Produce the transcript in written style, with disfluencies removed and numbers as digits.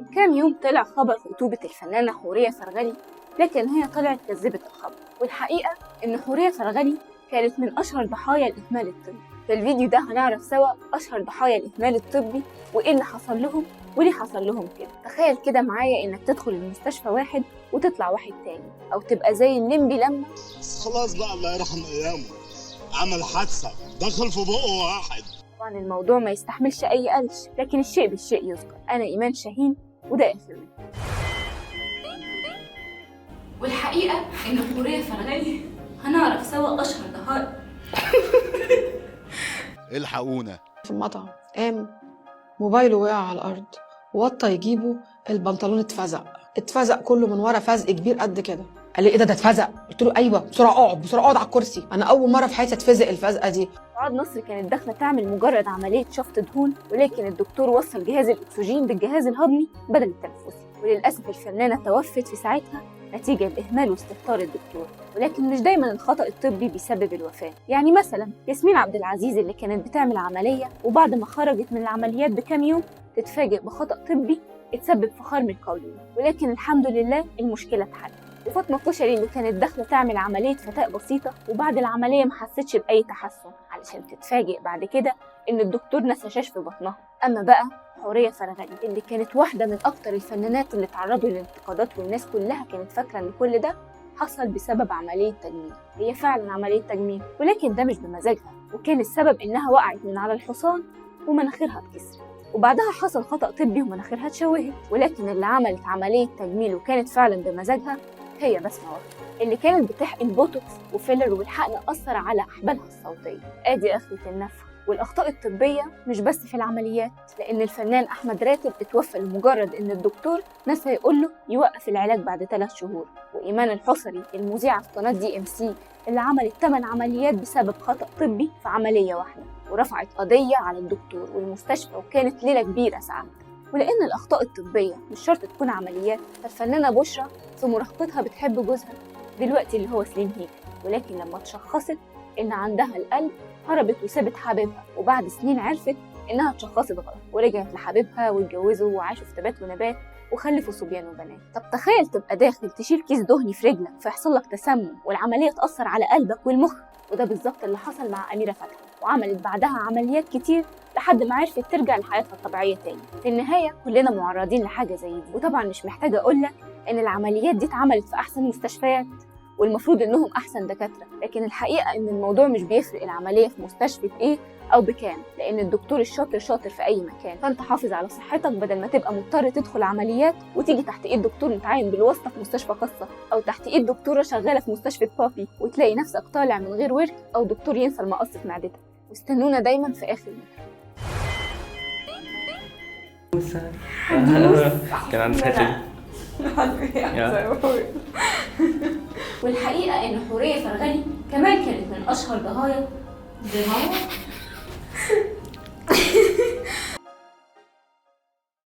من كام يوم طلع خبر خطوبة الفنانة حورية فرغلي، لكن هي طلعت كذبت الخبر. والحقيقة إن حورية فرغلي كانت من أشهر ضحايا الإهمال الطبي. في الفيديو ده هنعرف سوا أشهر ضحايا الإهمال الطبي وإيه اللي حصل لهم وليه حصل لهم كده. تخيل كده معايا إنك تدخل المستشفى واحد وتطلع واحد تاني، أو تبقى زي الليمبي لما بس خلاص بقى، الله يرحم ايامه، عمل حادثه دخل في بقه واحد. طبعا الموضوع ما يستحملش أي قلش، لكن الشيء بالشيء يذكر. أنا إيمان شاهين وده آخر منه. والحقيقة إن حورية فرغلي هنعرف سوا أشهر ضحايا. الحقونا في المطعم قام موبايله وقع على الارض، وطى يجيبه، البنطلون اتفزق كله من ورا، فزق كبير قد كده. قال لي ايه ده اتفزق؟ قلت له ايوه، بسرعة اقعد، بسرعة اقعد على الكرسي، انا اول مرة في حياتي اتفزق الفزقه دي. سعاد نصر كانت داخله تعمل مجرد عملية شفط دهون، ولكن الدكتور وصل جهاز الاكسجين بالجهاز الهضمي بدل التنفسي، وللاسف الفنانة توفت في ساعتها نتيجة لاهمال واستهتار الدكتور. ولكن مش دايما الخطا الطبي بيسبب الوفاة. يعني مثلا ياسمين عبد العزيز اللي كانت بتعمل عملية، وبعد ما خرجت من العمليات بكام يوم تتفاجئ بخطا طبي اتسبب في خرم القولون، ولكن الحمد لله المشكلة اتحلت. وفاطمة كشري اللي كانت داخلة تعمل عملية فتاء بسيطة، وبعد العملية ما حستش بأي تحسن، علشان تتفاجئ بعد كده إن الدكتور نسى شاش في بطنها. أما بقى حورية فرغلي اللي كانت واحدة من أكتر الفنانات اللي تعرضوا للانتقادات، والناس كلها كانت فاكرة إن كل ده حصل بسبب عملية تجميل. هي فعلا عملية تجميل، ولكن ده مش بمزاجها، وكان السبب إنها وقعت من على الحصان ومناخيرها اتكسرت، وبعدها حصل خطأ طبي ومناخيرها اتشوهت. ولكن اللي عملت عملية تجميل وكانت فعلا بمزاجها هي بسمة وهبي، اللي كانت بتحقن بوتوكس وفيلر، والحقن أثر على أحبالها الصوتية. آدي آخرة النفخ. والأخطاء الطبية مش بس في العمليات، لأن الفنان أحمد راتب اتوفى لمجرد إن الدكتور نسى يقوله يوقف العلاج بعد 3 شهور. وإيمان الحصري المذيعة في قناة DMC اللي عملت 8 عمليات بسبب خطأ طبي في عملية واحدة، ورفعت قضية على الدكتور والمستشفى، وكانت ليلة كبيرة ساعتها. ولأن الأخطاء الطبية مش شرط تكون عمليات، فالفنانة بشرى في مراهقتها بتحب جوزها دلوقتي اللي هو سليم هيك، ولكن لما اتشخصت إن عندها القلب هربت وسابت حبيبها، وبعد سنين عرفت إنها اتشخصت غلط ورجعت لحبيبها واتجوزوا وعاشوا في تبات ونبات وخلفوا صبيان وبنات. طب تخيل تبقى داخل تشيل كيس دهني في رجلك فيحصل لك تسمم والعملية تأثر على قلبك والمخ، وده بالظبط اللي حصل مع أميرة فتحي، وعملت بعدها عمليات كتير لحد ما عرفت ترجع لحياتها الطبيعية تاني. في النهاية كلنا معرضين لحاجة زي دي، وطبعا مش محتاجة أقولك إن العمليات دي اتعملت في أحسن مستشفيات والمفروض إنهم أحسن دكاترة، لكن الحقيقة إن الموضوع مش بيفرق العملية في مستشفى إيه أو بكام، لأن الدكتور الشاطر شاطر في أي مكان. فأنت حافظ على صحتك بدل ما تبقى مضطر تدخل عمليات وتيجي تحت إيد دكتور متعين بالواسطة في مستشفى خاصة، أو تحت إيد دكتورة شغالة في مستشفى بابي وتلاقي نفسك طالع من غير ورك، أو دكتور ينسى المقص في معدتك. واستنونا دايما في آخر متر. كان عندي الحتة دي. والحقيقة إن حورية فرغلي كمان كانت من أشهر ضحايا